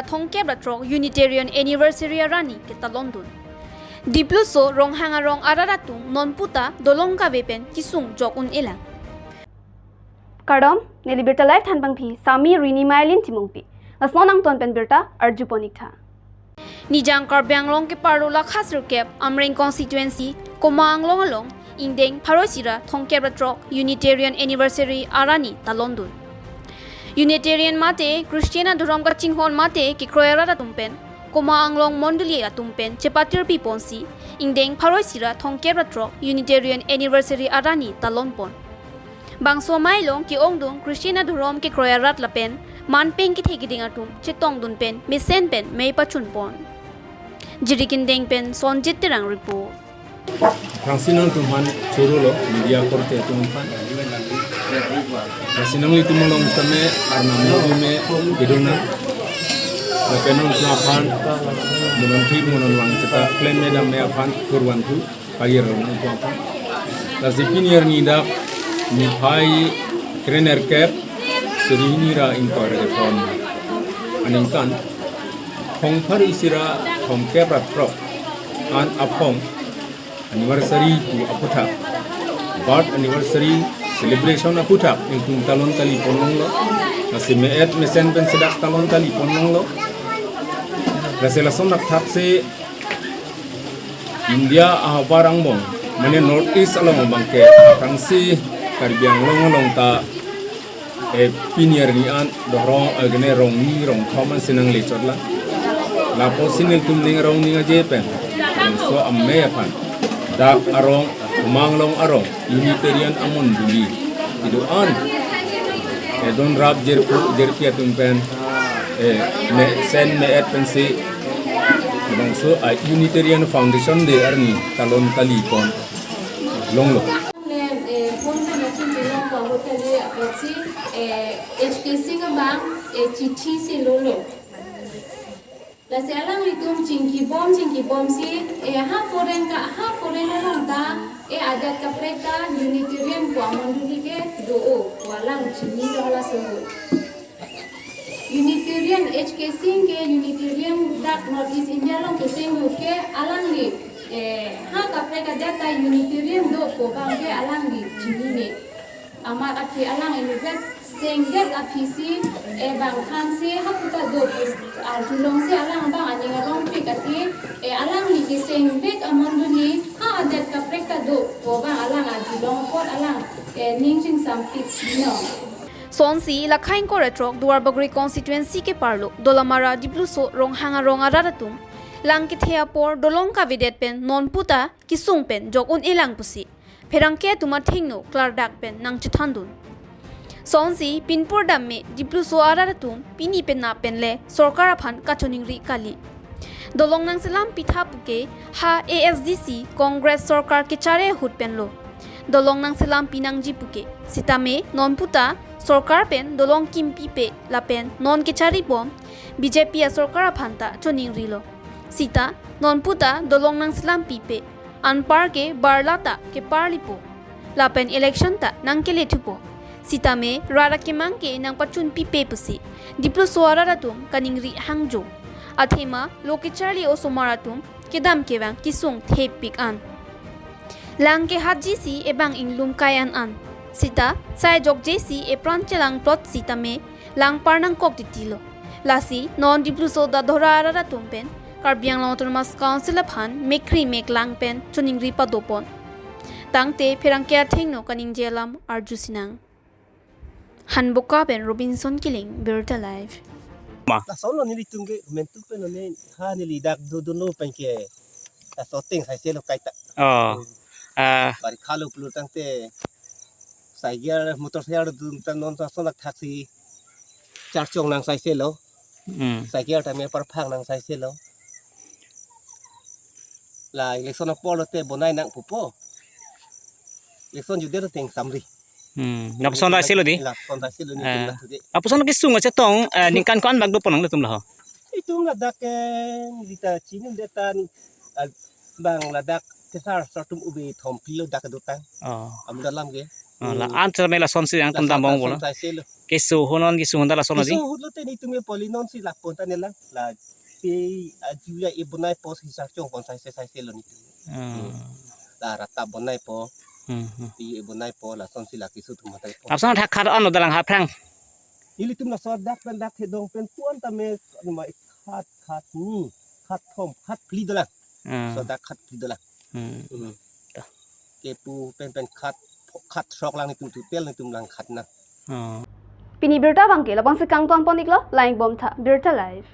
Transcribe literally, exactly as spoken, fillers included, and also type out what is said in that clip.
thomkep ra throk Unitarian Anniversary arani ketalondun. Dipluso Ronghang arong arat atum nonputa dolong kave pen kesung jok un-elang. Kardom, neli Birta Live thanpangphi, Sami Rini Mailin Timungpi. Lasnon angton pen birta arjupon-iktha. Nijang Karbi Anglong keparlo lakha sirkep Amreng constituency Koma Anglong along ingdeng pharo isi ra thomkep ra throk Unitarian Anniversary arani talondun. Unitarian mate Christian adhorom kachinghon mate kekroi arat atum pen Koma Anglong mondoli atum pen chepatirpi ponsi ingdeng pharo isi ra thomkep ra throk Unitarian Anniversary arani talonpon. Bangso amei along ke-ongdung Christian adhorom kekroi arat lapen manpeng kethe keding atum chetongdun pen mesen pen mei pachunpon. Jirikindeng pen Sonjit Terang report. Aphrangsi nangtumphan chorolo media korte atum aphan. Lasi nanglitum along tame arnam longri me kedona. Lapen nangtum aphan mo non thik mo non vang seta klem me dam me aphan kurvanthu. Pagi arong nangtumphan. Lasi pini arni dak niphai krenerkep suri hini ra ingkoi ra kethom aningkan, phong pharo isi ra thomkep ra throk an aphong anniversary pu aphuthak, birth anniversary celebration aphuthak ingtung talon tali ponlonglo. Lasi me-et mesen pen sedak talon tali ponlonglo. Lasi lason dak thak se India ahavar angbong, mane North East along abangke aphrangsi Karbi Anglong along ta, eh, pini arni an dorong agene rongni rongthom an sinang lechotla. Lapusi nelitum ning arong ning aje pen, so amei aphan dak arong, Koma Anglong arong Unitarian amondoli kedo-an, eh, don rap jirpo jirpi atum pen, eh, mesen me-et pensi bangso a Unitarian Foundation Day arni talon tali ponlonglo. Le, eh, phone na machine ke long pa hotel le apotsi, eh, H K Sing abang, eh, chithi si lolo. Lasi alanglitum chingkibom, chingkibomsi, eh, ha foreign ka, ha foreign along ta, eh, adet kaprek ta Unitarian pu amondoli kedo-o pu alang chinilo halaso ahut. Unitarian H K Sing ke Unitarian dak North East India along keseng ahut ke alangli, eh, ha kaprek adet ta Unitarian do pu abangke alangli chinine. Amat aphi alang inutvet sengdet aphisi, eh, bang thansi hapu ta do pus arjulongsi alang abang aning arongpik ati, eh, alangli kesengvek amondoli ha adet kaprek ta do pu abang alang arjulong apot alang, eh, ning chingsampik binong. Sonsi lakha ingkoi ra throk Duarbagori constituency keparlo Dolamara Dipluso Ronghang arong arat atum lang kethe apor dolong kavedet pen nonputa kesung pen jok un-elang pusi pherangke atum athengno klardak pen nangchethandun. Sonsi pinpur dam me Dipluso arat atum pini penap pen le sorkar aphan kachoningri kali. Dolong nangselam pitha puke ha A S D C Congress sorkar kechari ahut penlo dolong nangselam pinangji puke. Sitame nonputa sorkar pen dolong kimpipe lapen non kecharibom B J P asorkar aphan ta choningrilo. Sita nonputa dolong nangselam pipe. Anparke barla ta keparlipo. Lapen election ta nangkelethupo. Sitame rat akemang ke nangpachunpipe pusi Dipluso arat atum kaningri hangjo. Athema lo kecharli osomar atum kedam kevang kesung thepik an. Lang kehatjisi ebang inglum kai an an. Sita sai jokjesi epran chelangplot sitame langpar nangkok titilo. Lasi non Dipluso Dadhora arat atum pen Karbi Anglong Autonomous Council aphan mekri meklang pen choningri padopon. Tangte pherangke athengno kaningje alam arjusinang. Hanboka pen Robinson Killing, Birta Live. Ma. Lason lo nelitum ke mentu pen lo ne ha neli dak dodunlo pen ke. Laso ateng saiselo kaita. Oh. Ah. Bari khalo pulo tangte cycle, motorcycle dun ta non ta solak thaksi charchong nang saiselo. Hmm. Cycle ta me parphang nang saiselo. La election apor lote bonai nang pupo. Election jude lo teng samri. Hmm. Lapuson ra selo di? Lapuson ra selo ni. Eh. Lapuson kesung achetong, eh, ningkan ko-an bak dopon nangtum laho? Itum ladak ke neli ta chini deta ni, ah, bang ladak kesar sartum ube thom pilo dak dotang. Oh. Amu dalam ke. Ah, la-an tame lasonsi nangtum dambom pulo. Lason saise lo. Keso ho non, keso ahut ta lason odi. Keso ahut lote netum e poli non si lapu ta ne lang. La pe aju ya e bonai po si sa chong pon saise saise lo netum. Ah. La rata bonai po. Hmm, hmm. Pe e bonai po lasonsi la keso atum hatai po. Apsan thak khat an lo dalang ha aphrang. Ilitum laso dak pen dak thedong pen puan tame ma khat khat ni khat thom khat phli dolang. Ah. So dak khat phli dolang. Hmm. Hmm. Kepu pen pen khat khat throk lang netum total netum lang khat na. Ah. Pini birta abangke labangsi kangton pon iklo, langdun bom tha, Birta Live.